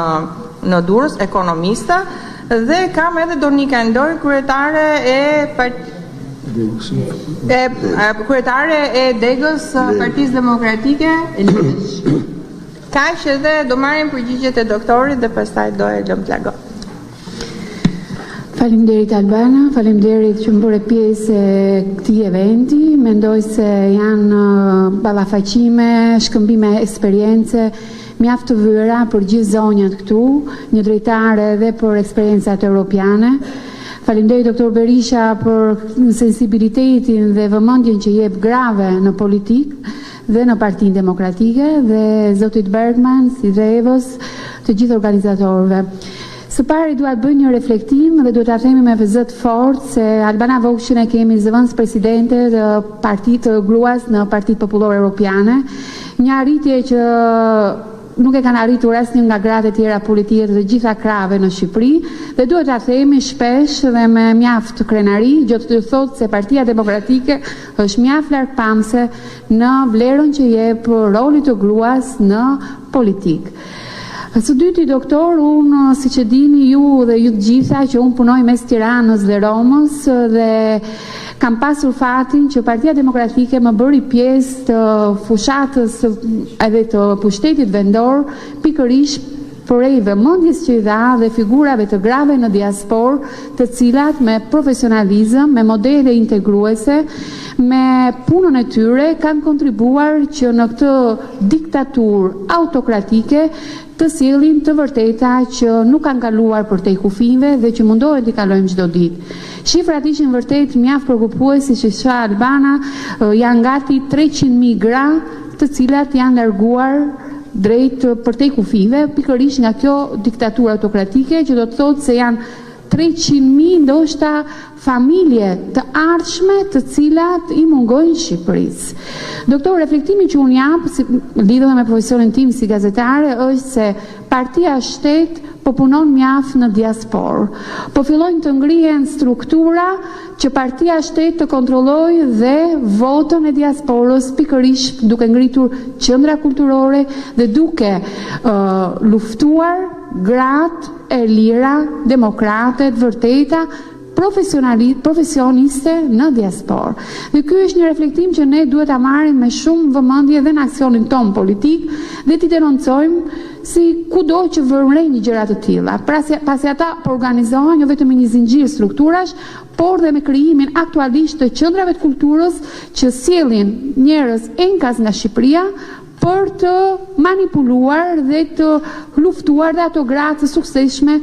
[SPEAKER 1] në Durrës, ekonomiste, dhe kam edhe Donika Ndoj, kryetare e part... e, e kryetare e degës së Partisë Demokratike Lezhë. Kaq edhe do marrim përgjigjet e doktorit dhe pastaj do e lëm të largohet.
[SPEAKER 5] Faleminderit Albana, faleminderit që më bëre pjesë e këtij eventi. Mendoj se janë ballafaqime, shkëmbime eksperience mjaft të vyera për gjithë zonjat këtu, një drejtare edhe për eksperiencat europiane. Faleminderit doktor Berisha për sensibilitetin dhe vëmendjen që jep grave në politikë dhe në Partinë Demokratike dhe zotit Bergman si dhe Evës, të gjithë organizatorëve. Së pari dua të bëj një reflektim dhe duhet ta themi me zë të fortë se Albana Vokshin e kemi zëvendës presidente të Partisë të Gruas në Partitë Popullore Europiane, një arritje që nuk e kanë arritur asnjë nga gratë e tjera politike të të gjitha krahëve në Shqipëri dhe duhet ta themi shpesh dhe me mjaft krenari, gjë që thotë se Partia Demokratike është mjaft largpamëse në vlerën që jep rolit të gruas në politikë. Së dyti, doktor, unë, siç e dini ju dhe ju të gjitha, që unë punoj mes Tiranës dhe Romës dhe kam pasur fatin që Partia Demokratike më bëri pjesë të fushatës edhe të pushtetit vendor, pikërisht prej vëmendjes që i dha dhe figurave të grave në diasporë, të cilat me profesionalizëm, me modele integruese, me punën e tyre kanë kontribuar që në këtë diktaturë autokratike të sjellin të vërteta që nuk kanë kaluar përtej kufijve dhe që mundohen t'i kalojmë çdo ditë. Shifrat ishin vërtet mjaft preokupuese, siç tha Albana, janë gati 300.000 gra të cilat janë larguar drejt përtej kufijve, pikërisht nga kjo diktaturë autokratike, që do të thotë se janë 300.000 ndoshta familje të ardhshme të cilat i mungojnë Shqipërisë. Doktor, reflektimi që unë jap si, lidhur me profesionin tim si gazetare është se partia shtet po punon mjaft në diasporë. Po fillojnë të ngrihen struktura që partia shtet të kontrollojë dhe votën e diasporës pikërisht duke ngritur qendra kulturore dhe duke uh, luftuar gratë e lira, demokrate, të vërteta, profesioniste në diasporë. Dhe ky është një reflektim që ne duhet ta marrim me shumë vëmendje dhe në aksionin tonë politik dhe t'i denoncojmë. si kudo që vërejnë gjëra të tilla. Pra se, pasi ata po organizohen jo vetëm me një zinxhir strukturash, por dhe me krijimin aktualisht të qendrave të kulturës që sjellin njerëz enkas nga Shqipëria për të manipuluar dhe të luftuar dhe ato gra të suksesshme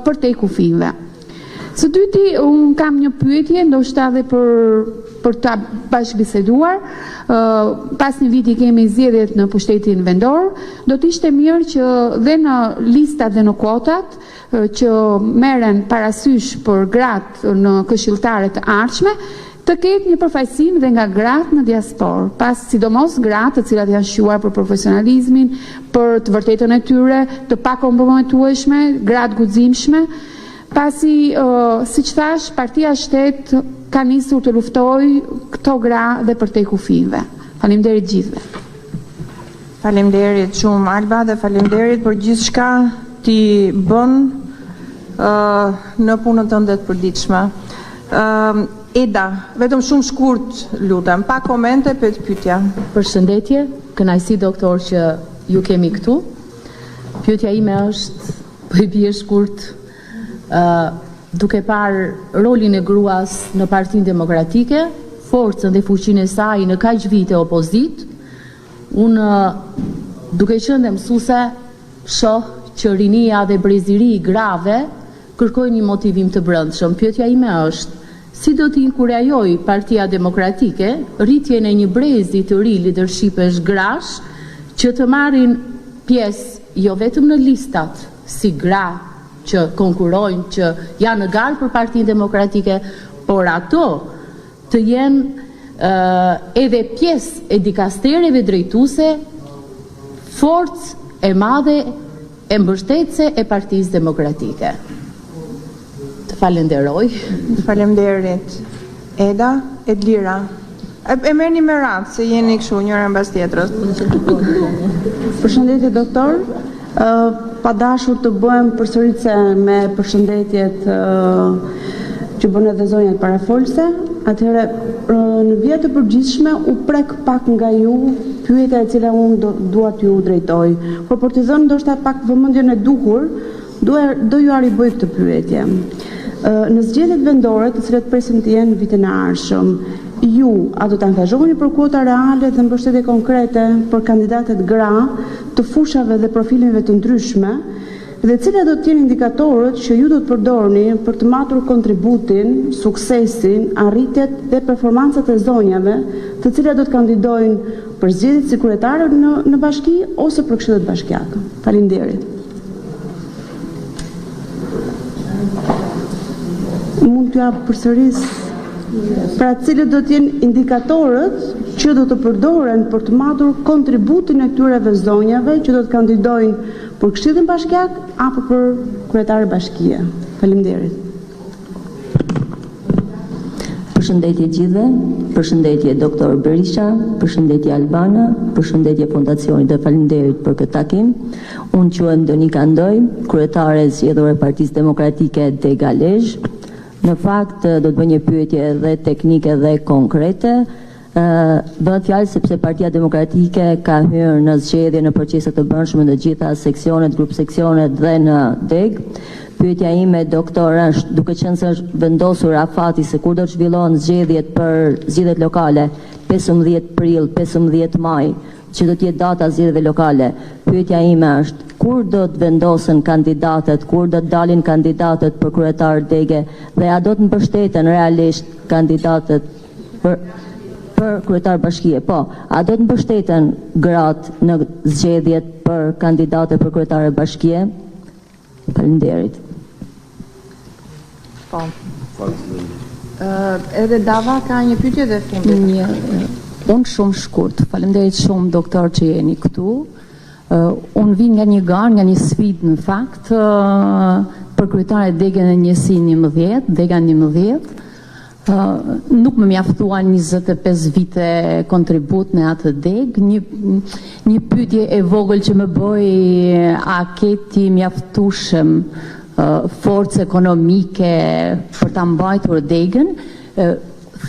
[SPEAKER 5] përtej kufijve. Së dyti, unë kam një pyetje, ndoshta edhe për për ta bashkëbiseduar. Pas një viti kemi zgjedhjet në pushtetin vendor. Do të ishte mirë që dhe në listat dhe në kuotat që merren parasysh për gratë në këshilltare të ardhshme, të ketë një përfaqësim dhe nga gratë në diasporë, pas sidomos gratë të cilat janë shquar për profesionalizmin, për të vërtetën e tyre, të pakomprometueshme, gratë guximshme, pasi siç thash, partia shtet ka nisur të luftojë këto gra dhe përtej kufijve. Faleminderit gjithëve.
[SPEAKER 1] Faleminderit shumë Alba dhe faleminderit për gjithçka ti bën në punën tënde të përditshme. Eda, vetëm shumë shkurt, lutem, pa komente, pe pyetja.
[SPEAKER 6] Përshëndetje, kënaqësi doktor që ju kemi këtu. Pyetja ime është, po i bie shkurt, ë duke parë rolin e gruas në Partinë Demokratike, forcën dhe fuqinë e saj në kaq vite opozitë, unë duke qenë dhe mësuese, shoh që rinia dhe brezi i ri i grave kërkojnë një motivim të brendshëm. Pyetja ime është, si do të inkurajojë Partia Demokratike rritjen e një brezi të ri lidershipesh grash që të marrin pjesë jo vetëm në listat si gra që konkurrojnë, që janë në garë për Partinë Demokratike, por ato të jenë edhe pjesë e dikastereve drejtuese, forcë e madhe e mbështetëse e Partisë Demokratike. Të falenderoj.
[SPEAKER 1] Faleminderit. Eda, Edlira. E, e merrni me radhë se jeni kështu njëra mbas tjetrës.
[SPEAKER 7] Përshëndetje doktor. Ë pa dashur të bëhem përsëritëse me përshëndetjet ë që bën edhe zonjat parafolëse, atëherë në vija të përgjithshme u prek pak nga ju pyetja e cila unë do, dua t'ju drejtoj. Por për t'i dhënë ndoshta pak vëmendjen e duhur, dua do ju ribëj këtë pyetje. Në zgjedhjet vendore, të cilat presim të jenë vitin e ardhshëm, ju a do të angazhoheni për kuota reale dhe mbështetje konkrete për kandidatet gra të fushave dhe profileve të ndryshme, dhe cilat do të jenë indikatorët që ju do të përdorni për të matur kontributin, suksesin, arritjet dhe performancat e zonjave, të cilat do të kandidojnë për zgjedhjet si kryetare në në bashki ose për këshillat bashkiak. Faleminderit. Mund t'ja përsëris Pra cilët do të jenë indikatorët që do të përdoren për të matur kontributin e këtyre zonjave që do të kandidojnë për këshillin bashkiak apo për kryetare bashkie. Faleminderit.
[SPEAKER 8] Përshëndetje gjithëve, përshëndetje doktor Berisha, përshëndetje Albana, përshëndetje fondacionit dhe faleminderit për këtë takim. Unë quhem Donika Ndoj, kryetare e zgjedhur e Partisë Demokratike Dega Lezhë. Në fakt do të bëj një pyetje edhe teknike dhe konkrete. Bëhet fjalë sepse Partia Demokratike ka hyrë në zgjedhje në procese të brendshme në të gjitha seksionet, grupseksionet dhe në degë. Pyetja ime doktor është, duke qenë se është vendosur afati se kur do të zhvillohen zgjedhjet për zgjedhjet lokale, 15 prill, 15 maj, që do të jetë data e zgjedhjeve lokale. Pyetja ime është, kur do të vendosen kandidatët, kur do të dalin kandidatët për kryetar dege dhe a do të mbështeten realisht kandidatët për për kryetar bashkie? Po, a do të mbështeten gratë në zgjedhjet për kandidate për kryetare bashkie? Faleminderit.
[SPEAKER 1] Po. Ë edhe Dava ka një pyetje dhe fundit.
[SPEAKER 9] Një, unë shumë shkurt. Faleminderit shumë doktor që jeni këtu. Uh, unë vij nga një garë, nga një sfidë në fakt, uh, për kryetare degën e njësinë 11, dega 11. Uh, nuk më mjaftuan 25 vite kontribut në atë degë. Një, një pyetje e vogël që më bëj, a ke ti mjaftueshëm uh, forcë ekonomike për ta mbajtur degën? Uh,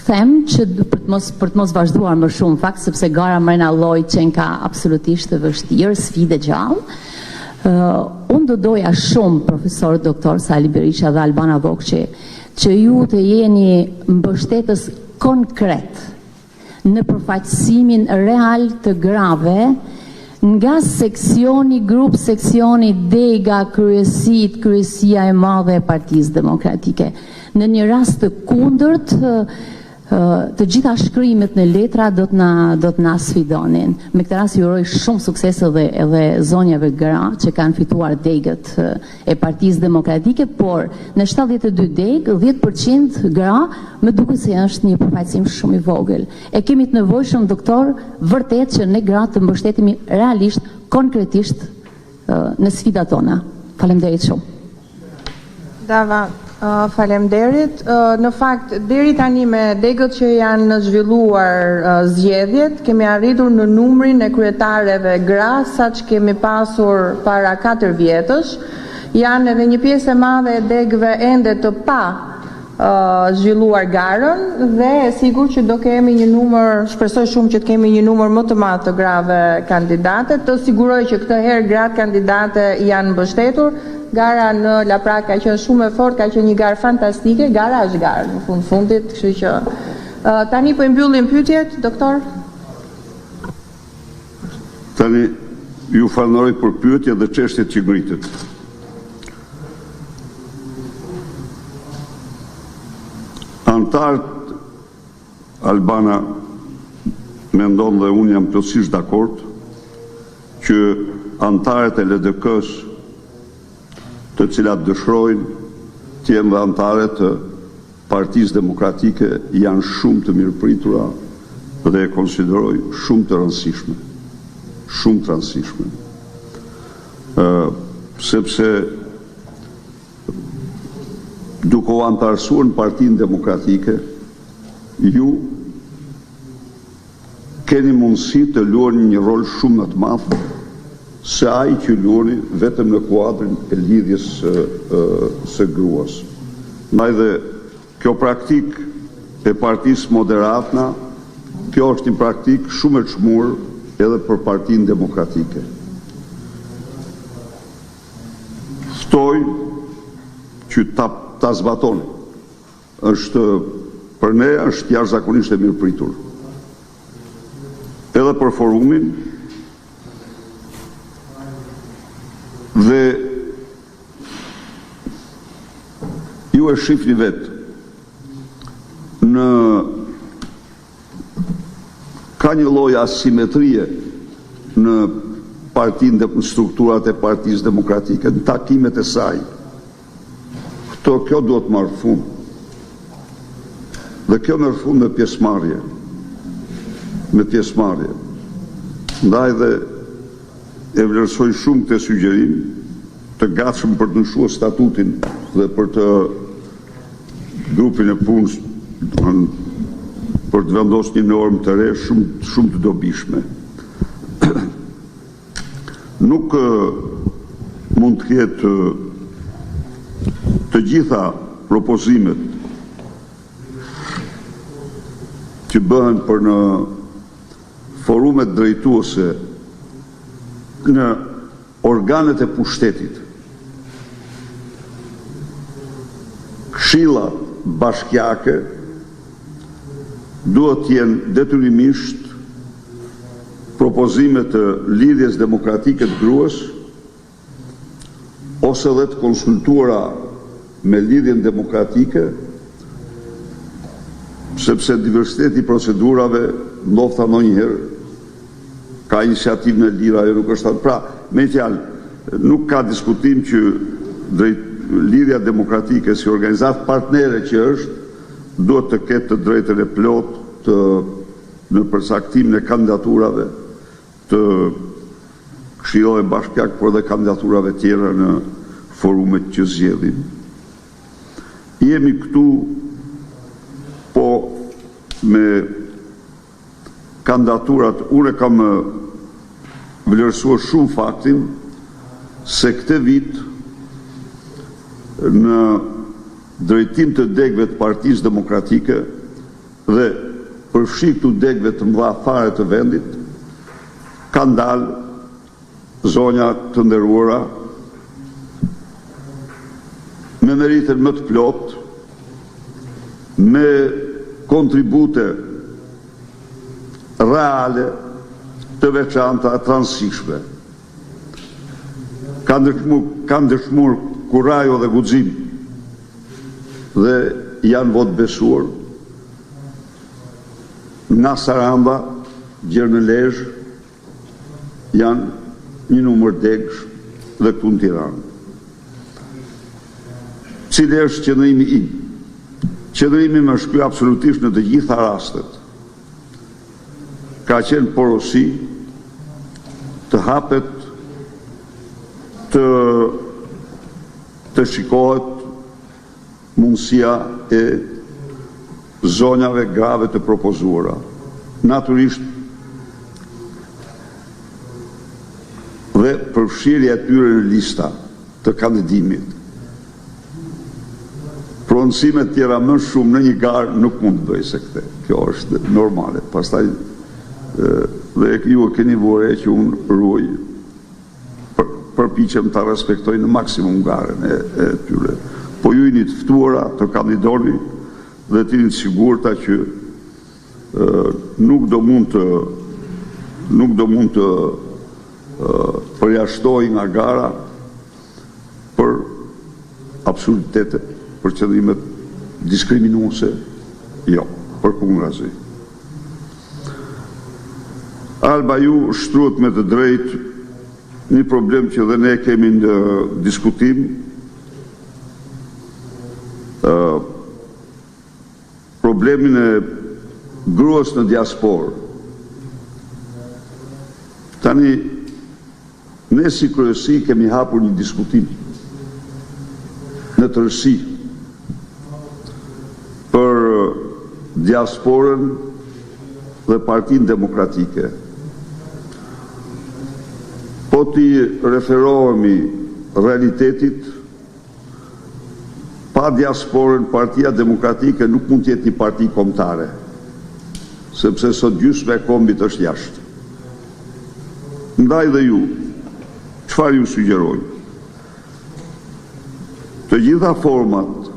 [SPEAKER 9] them që për të mos për të mos vazhduar më shumë fakt sepse gara mrena llojit qenka absolutisht e vështirë, sfidë e gjallë. Unë do doja shumë profesor doktor Sali Berisha dhe Albana Vokshi që ju të jeni mbështetës konkret në përfaqësimin real të grave nga seksioni, grup seksioni, dega, kryesitë, kryesia e madhe e Partisë Demokratike. Në një rast të kundërt, të gjitha shkrimet në letra do të na do të na sfidonin. Me këtë rast ju uroj shumë sukses edhe edhe zonjave gra që kanë fituar degët e Partisë Demokratike, por në 72 degë, 10% gra, më duket se është një përfaqësim shumë i vogël. E kemi të nevojshëm doktor vërtet që ne gratë të mbështetemi realisht, konkretisht në sfidat tona. Faleminderit shumë.
[SPEAKER 1] Dava, faleminderit. Në fakt, deri tani me degët që janë zhvilluar zgjedhjet, kemi arritur në numrin e kryetareve gra sa që kemi pasur para 4 vjetësh. Janë edhe një pjesë e madhe e degëve ende të pa zhvilluar garën dhe e sigurt që do kemi një numër, shpresoj shumë që të kemi një numër më të madh të grave kandidate. Të siguroj që këtë herë gratë kandidate janë mbështetur. Gara në Laprak ka qenë shumë e fortë, ka qenë një garë fantastike, gara është garë në fund fundit, kështu që tani po i mbyllim pyetjet, doktor.
[SPEAKER 3] Tani ju falenderoj për pyetjet dhe çështjet që ngritët. Anëtarët Albana mendon dhe unë jam plotësisht dakord që anëtarët e LDK-së të cilat dëshirojnë të jenë dhe anëtare të Partisë Demokratike janë shumë të mirëpritura dhe e konsideroj shumë të rëndësishme. Shumë të rëndësishme. Ë sepse duke u anëtarësuar në Partinë Demokratike, ju keni mundësi të luani një rol shumë më të madh se ai që luani vetëm në kuadrin e lidhjes së, së gruas. Ndaj dhe kjo praktikë e Partisë Moderatna, kjo është një praktikë shumë e çmuar edhe për Partinë Demokratike. Ftoj që ta ta zbatoni. Është për ne është jashtëzakonisht e mirëpritur. Edhe për forumin dhe ju e shihni vetë në Ka një lloj asimetrie në partinë dhe në strukturat e Partisë Demokratike, në takimet e saj. Këto, kjo duhet të marrë fund. Dhe kjo merr fund me pjesëmarrje. Me pjesëmarrje. Ndaj dhe e vlerësoj shumë këtë sugjerim, të gatshëm për të ndryshuar statutin dhe për të grupin e punës, domethënë për të vendosur një normë të re shumë shumë të dobishme. Nuk mund të ketë të gjitha propozimet që bëhen për në forumet drejtuese në Organet e pushtetit, këshillat bashkiake duhet të jenë detyrimisht propozime të Lidhjes Demokratike të Gruas ose edhe të konsultuara me Lidhjen Demokratike, sepse diversiteti i procedurave ndofta ndonjëherë ka iniciativën e lirë, ajo nuk është Pra, me një fjalë, nuk ka diskutim që drejt Lidhja Demokratike si organizatë partnere që është, duhet të ketë të drejtën e plotë të në përcaktimin e kandidaturave të këshillave bashkiak, por edhe kandidaturave tjera në forumet që zgjedhim. Jemi këtu po me kandidaturat, unë e kam vlerësuar shumë faktin se këtë vit në drejtim të degëve të Partisë Demokratike dhe përfshi këtu degëve të mëdha fare të vendit, kanë dalë. Zonja të nderuara, me meritën më të plotë, me kontribute reale të veçanta e të rëndësishme. Kanë dëshmu, kanë dëshmuar kurajo dhe guxim dhe janë votëbesuar nga Saranda gjer në Lezhë janë një numër degësh dhe këtu në Tiranë. Cili është qëndrimi im? Qëndrimi im është ky absolutisht në të gjitha rastet. Ka qenë porosi të hapet të të shikohet mundësia e zonjave grave të propozuara. Natyrisht dhe përfshirja e tyre në lista të kandidimit. Prononcime të tjera më shumë në një garë nuk mund të bëj se këtë. Kjo është normale. Pastaj dhe ju e keni vënë re që unë ruaj përpiqem ta respektoj në maksimum garën e, e tyre. Po ju jeni të ftuara të kandidoni dhe të jeni të sigurta që e, nuk do mund të nuk do mund të përjashtoj nga gara për absurditete, për qëllimet diskriminuese, jo, përkundrazi. Alba, ju shtruat me të drejtë një problem që dhe ne kemi në diskutim, problemin e gruas në diasporë. Tani, Ne si kryesi kemi hapur një diskutim në tërësi për diasporën dhe Partinë Demokratike. Po t'i referohemi realitetit, Pa diasporën Partia Demokratike nuk mund të jetë një parti kombëtare, sepse sot gjysma e kombit është jashtë. Ndaj dhe ju, çfarë ju sugjeroj? Të gjitha format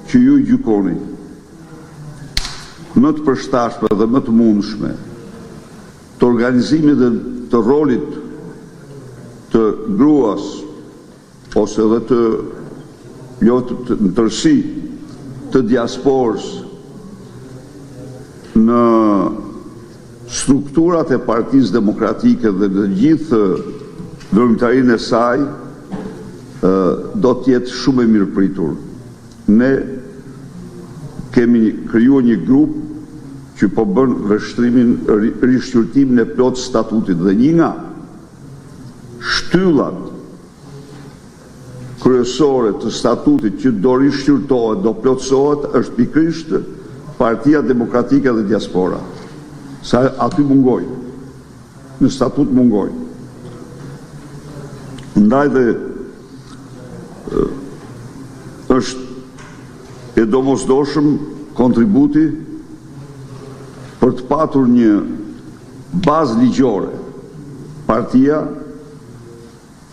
[SPEAKER 3] që ju gjykoni më të përshtatshme dhe më të mundshme të organizimit dhe të rolit të gruas ose edhe të jo të në tërësi të diasporës në strukturat e Partisë Demokratike dhe në gjithë veprimtarinë e saj do të jetë shumë e mirëpritur. Ne kemi krijuar një grup që po bën vështrimin, rishqyrtimin e plotë statutit dhe një nga Shtyllat kryesore të statutit që do rishqyrtohet, do plotësohet është pikërisht Partia Demokratike dhe diaspora. Se aty mungojnë. Në statut mungojnë. Ndaj dhe është e domosdoshëm kontributi për të patur një Bazë ligjore, partia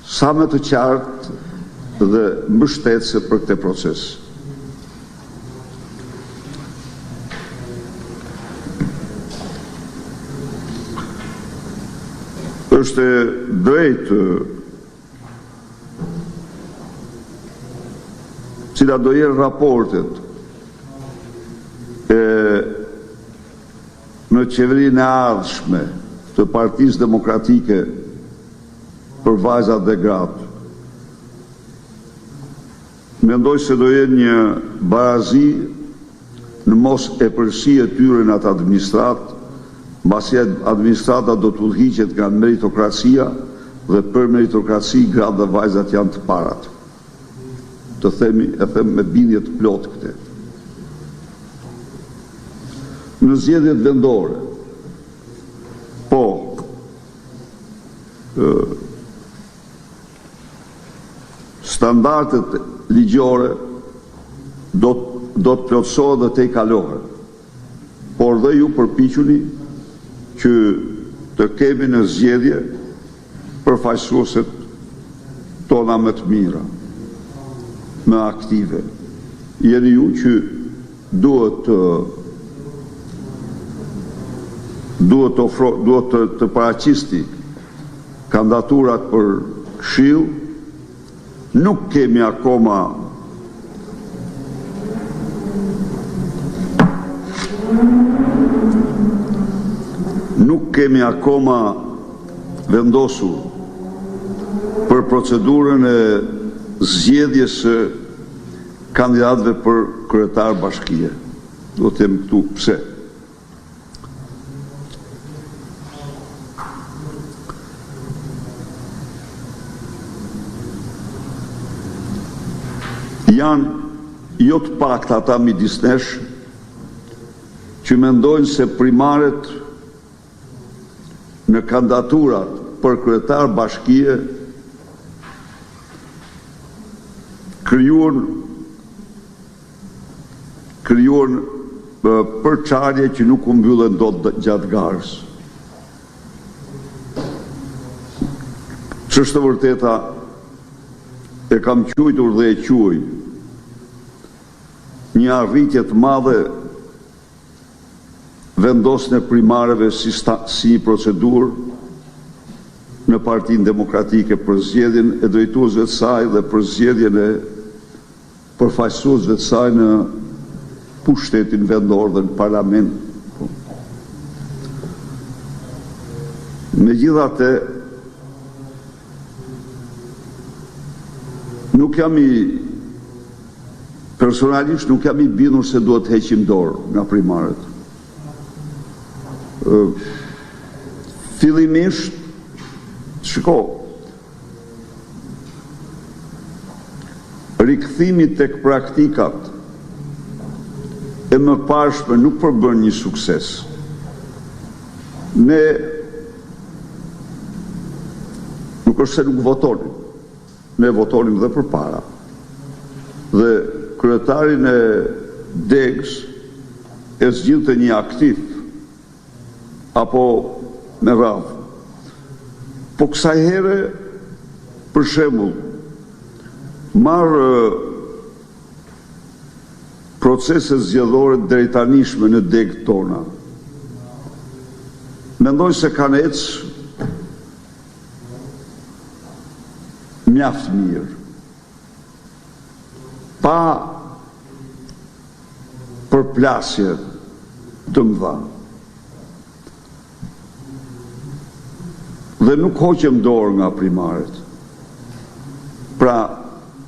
[SPEAKER 3] sa më të qartë dhe mbështetëse për këtë proces. Është e drejtë cilat do jenë raportet e Në qeverinë e ardhshme të Partisë Demokratike për vajzat dhe gratë, mendoj se do jenë një barazi në mos epërsi e tyre në atë administratë, mbasi administrata do të udhëhiqet nga meritokracia dhe për meritokraci gratë dhe vajzat janë të parat. Të themi, e them me bindje të plotë këtë. Në zgjedhjet vendore, po, standardet ligjore do do të plotësohen dhe tejkalohen. Por dhe ju përpiquni që të kemi në zgjedhje. përfaqësueset tona më të mira, më aktive. Jeni ju që duhet të duhet të ofro, duhet të, të paraqisni kandidaturat për këshill. Nuk kemi akoma nuk kemi akoma vendosur për procedurën e zgjedhjes së kandidatëve për kryetar bashkie. Do të jem këtu pse. Janë jo të paktë ata midis nesh që mendojnë se primaret në kandidaturat për kryetar bashkie krijuan krijuan përçarje që nuk u mbyllen dot gjatë garës. Ç'është e vërteta, e kam quajtur dhe e quaj një arritje të madhe vendosjen e primareve si si një procedurë në Partinë Demokratike për zgjedhjen e drejtuesve të saj dhe për zgjedhjen e përfaqësuesve të saj në pushtetin vendor dhe në parlament. Megjithatë, nuk jam i personalisht nuk jam i bindur se duhet të heqim dorë nga primaret. Fillimisht, shiko, Rikthimi tek praktikat e mëparshme nuk përbën një sukses. Ne nuk është se nuk votonim, ne votonim dhe përpara. Dhe kryetarin e degës e zgjidhte një aktiv apo me radhë. Po kësaj here, për shembull, marr proceset zgjedhore të deritanishme në degët tona. Mendoj se kanë ecë mjaft mirë. Pa përplasje të mëdha. Dhe nuk hoqëm dorë nga primaret. Pra,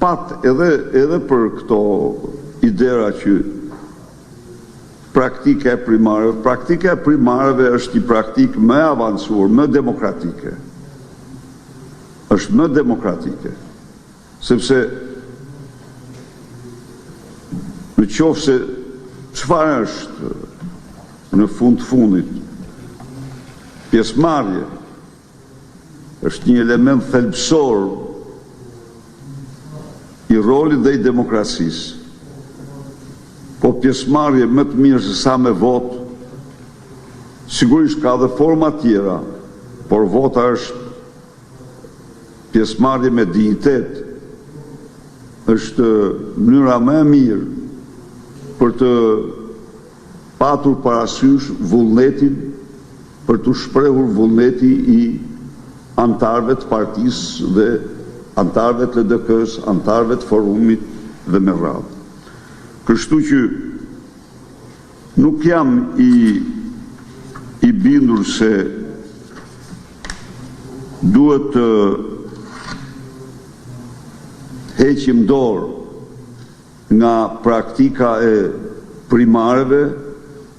[SPEAKER 3] pat edhe edhe për këto idera që praktika e primareve, praktika e primareve është një praktikë më e avancuar, më demokratike. Është më demokratike. Sepse në qoftë se çfarë është në fund të fundit pjesëmarrje është një element thelbësor i rolit dhe i demokracisë. Po pjesëmarrje më të mirë se sa me votë, sigurisht ka dhe forma tjera, por vota është Pjesëmarrje me dinjitet është mënyra më e mirë për të patur parasysh vullnetin, për t'u shprehur vullneti i anëtarëve të partisë dhe anëtarëve të LDK-së, anëtarëve të forumit dhe me radhë. Kështu që Nuk jam i i bindur se duhet të heqim dorë nga praktika e primareve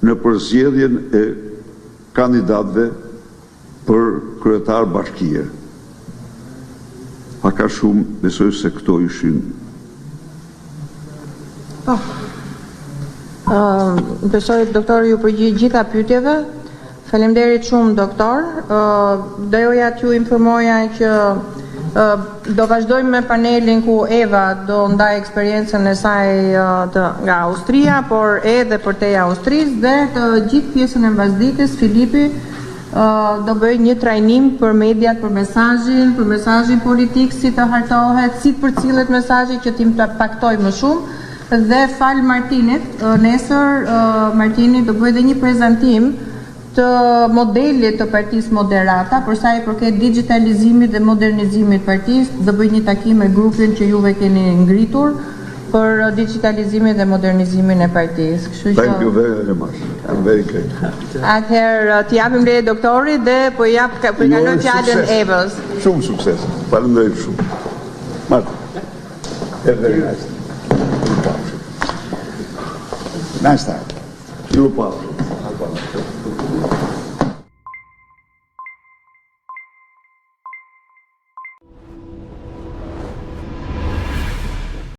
[SPEAKER 3] në përzgjedhjen e kandidatëve për kryetar bashkie. Pak a shumë besoj se këto ishin.
[SPEAKER 1] Po. Besoj doktori iu përgjigj gjitha pyetjeve. Faleminderit shumë doktor. Doja t'ju informoja që do vazhdojmë me panelin ku Eva do ndajë eksperiencën e saj të nga Austria, por edhe përtej Austrisë dhe të gjithë pjesën e mbasdites Filipi. Do bëj një trajnim për mediat, për mesazhin, për mesazhin politik, si të hartohet, si të përcillet mesazhi që të impaktojë më shumë. Dhe falë Martinit, nesër Martini do bëj edhe një prezantim të modelit të Partisë Moderata për sa i përket digjitalizimit dhe modernizimit të partisë, do bëj një takim me grupin që juve keni ngritur për digjitalizimin dhe modernizimin e partisë. Kështu që
[SPEAKER 3] Thank you very much. I'm very grateful.
[SPEAKER 1] Atëherë t'i japim leje doktorit dhe po i jap po i kaloj fjalën Evës.
[SPEAKER 3] Shumë sukses. Faleminderit shumë. Martin. Very nice. Nice time. Ju pafshim.